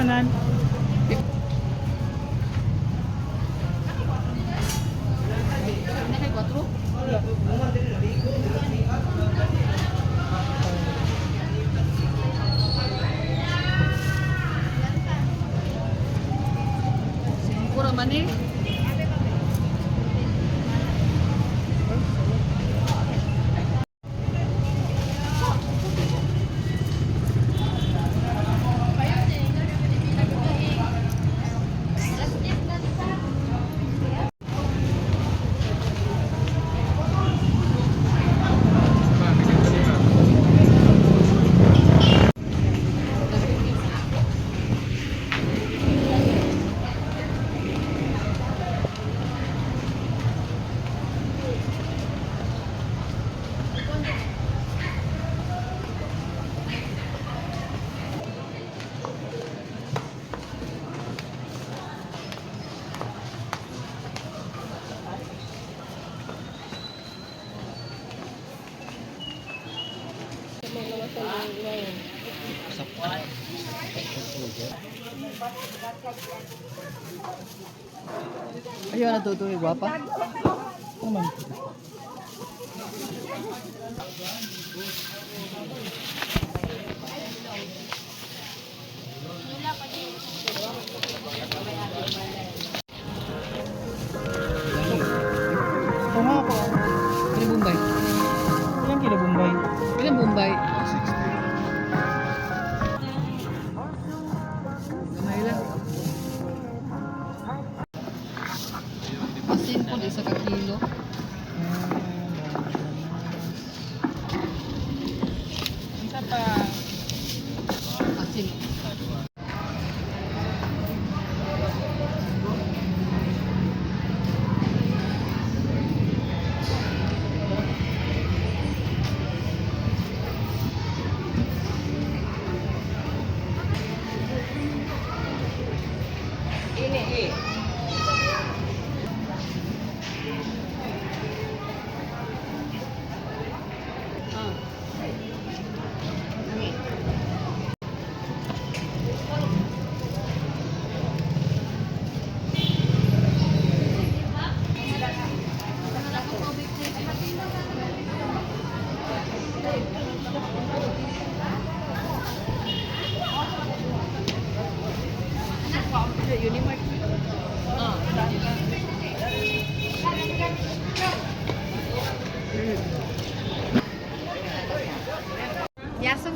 Tanan. Ano kay 4? Singko ra man eh. Ayun na to, guwapa. Ano man? Ito nga ako. Ilang Bombay? Ilang kilo Bombay? Ilang Bombay? 60. Gamay lang. Asin po, isa ka kilo. Isa pa. Asin. Ah. Ah.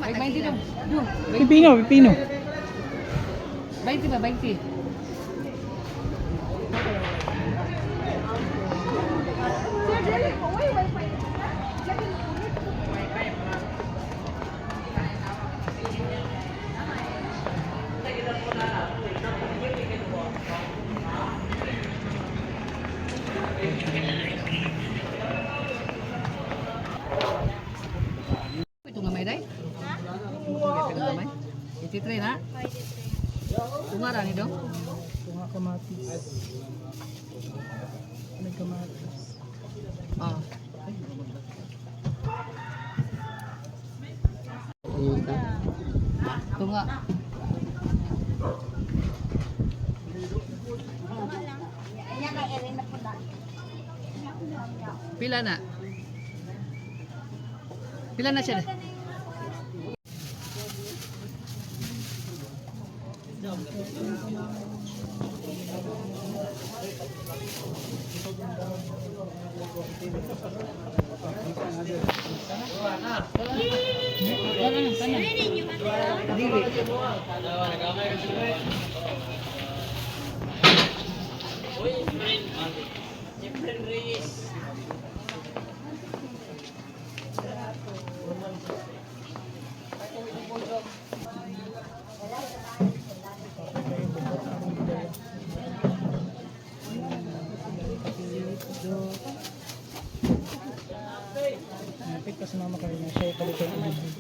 Ay, 20 dong. Dong. Pipino, pipino. 20 ba? 20. Ito nga may day? Ito nga may? 83 na? Tungara ni dong? Ito nga kamatis. May kamatis. Ah. Tunga. Pila na? Pila na siya? Dili. Napit kasi mama kayo na siya ipalitan ang ibig.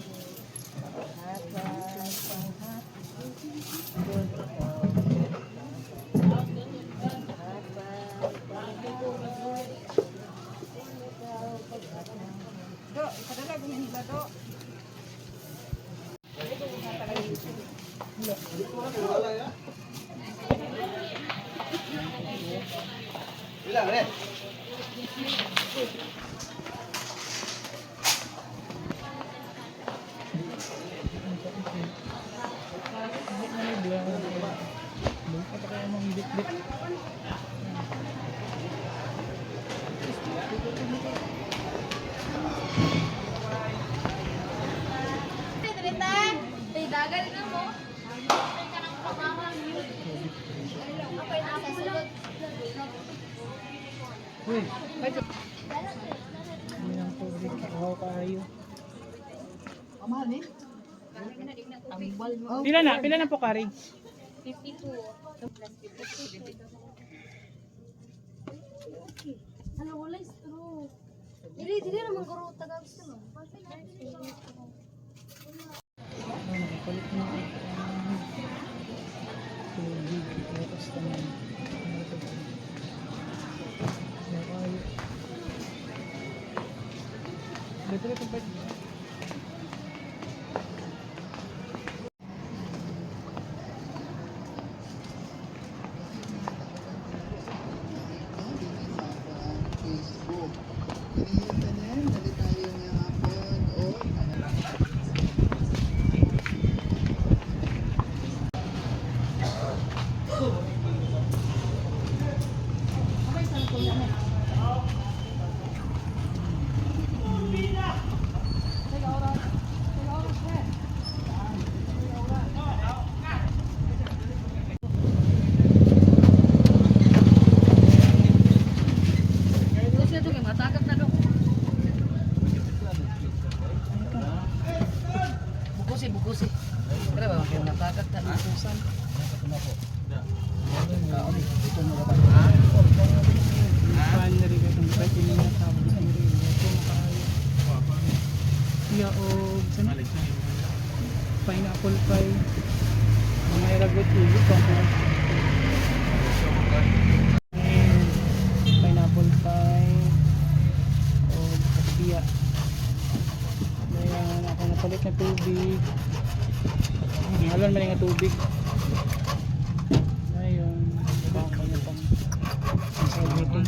Bukot kaya mong bit-bit. Dagal na mo. Uy, Hindi ng tubig. Wow, kaayo. Ang mahal eh. Tambal mo. Pila na? Pila na po, Kari? 52. Ano, wala straw. Dili, dili naman guro taga gusto mo. Oh, nakapalit na ako ng tubig. Tapos naman. Ano ito? Nakayo. Dito na itong part. Facebook. Pinihita tanan, dali tayo nga hapon o Gusto ito, kay matagak na dok. Bukusi, bukusi. Kaya ba, kaya matagak na bukusan. Pan na rin itong part. Hindi na tapos na rin. Ito makaayo. Iya o saan? Pineapple pie. May ragot ulo pa ko. Pineapple pie. O kaspiya. Ayan, ako napalit na tubig. Halon man nga tubig. Ayun, baka niya pang sa gutom.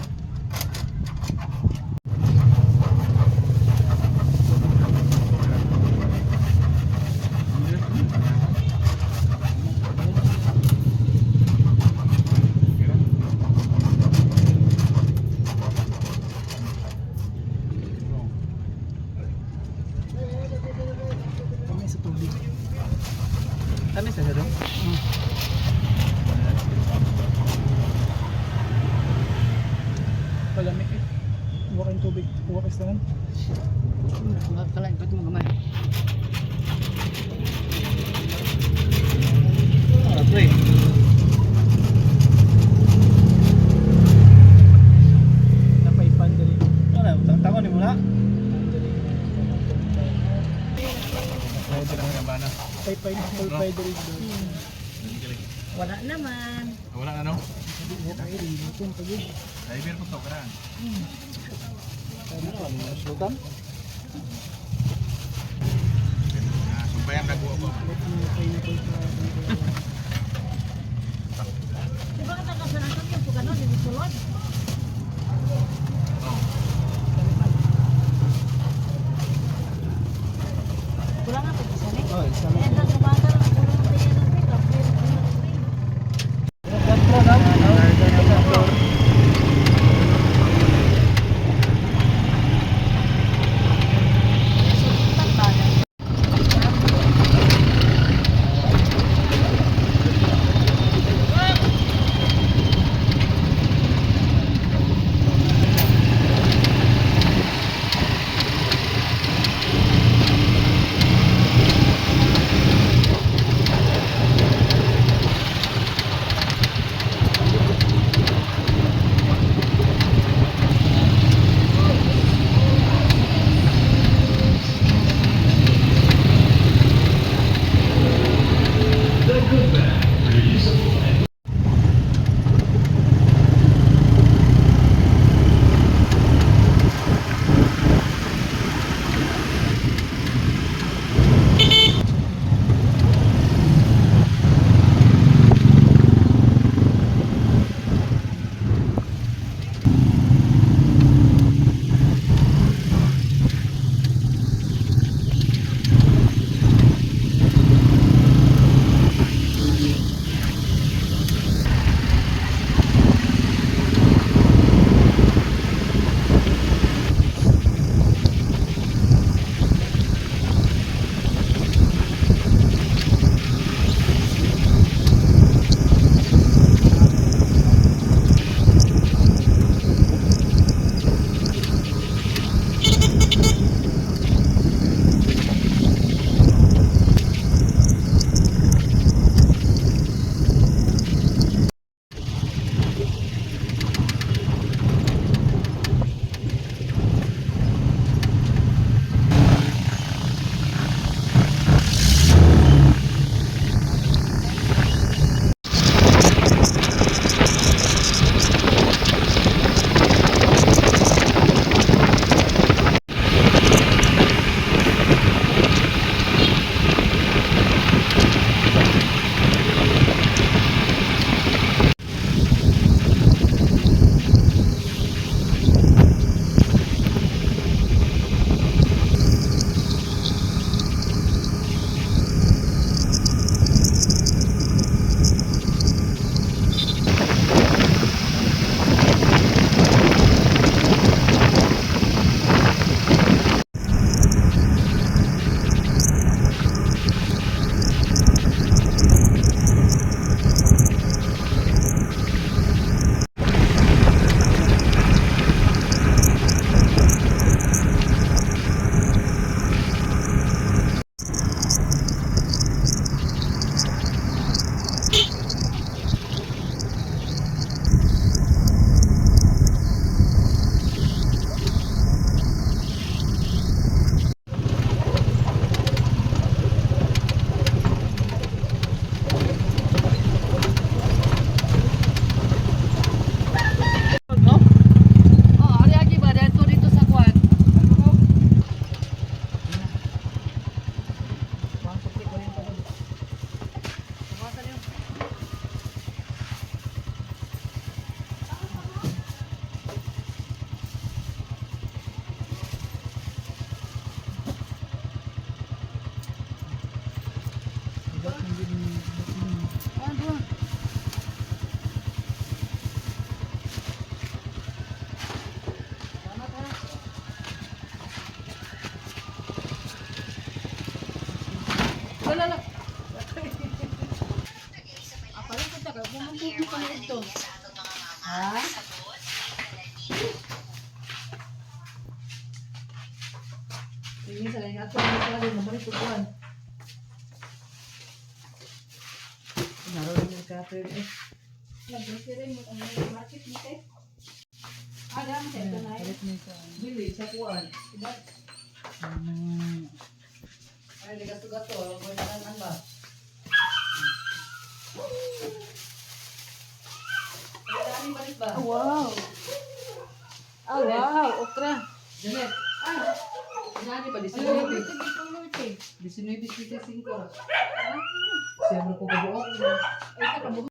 Kami sa tubig. Kami sa dito. Palamig eh. Huwag kayong tubig. Huwag kayo sa tanan. Mga kalain, ba't mo gamay? Napaipan dali. Ano, tangon ni muna. Pay pineapple pie dali doon. Wala naman. Wala na no? Huwag kayo rin. Gutom pagod. Driver po to, karaan. Ah, sumbayang nagwa ko. Ba't mo pineapple pie? Di ba ka sa nasod yung pugano, di ba sulod? Oh. Kulang nga pag isa ni. Oh, isa Eh, nagumata lang kulang ang tayo ng pick up. Wala lang. Ah, parang kita ka. Bumubog pa na ito. Ha? Sige, sa kanya ato ang kaya mo ito kuan. Naroon yung cutter eh. Nag-grocery mo ang market mo kay. Ah, dami sa ito na. Palit ni sa Dili sa kuan. mga Ay, di gato-gato, ang kuan ba? Ay, daming balik ba? Wow. Ah, wow, okra. Janet. Ah, inani ba? 19. 19.55. Siya mo ko kabuok. Ay, sa kabuok.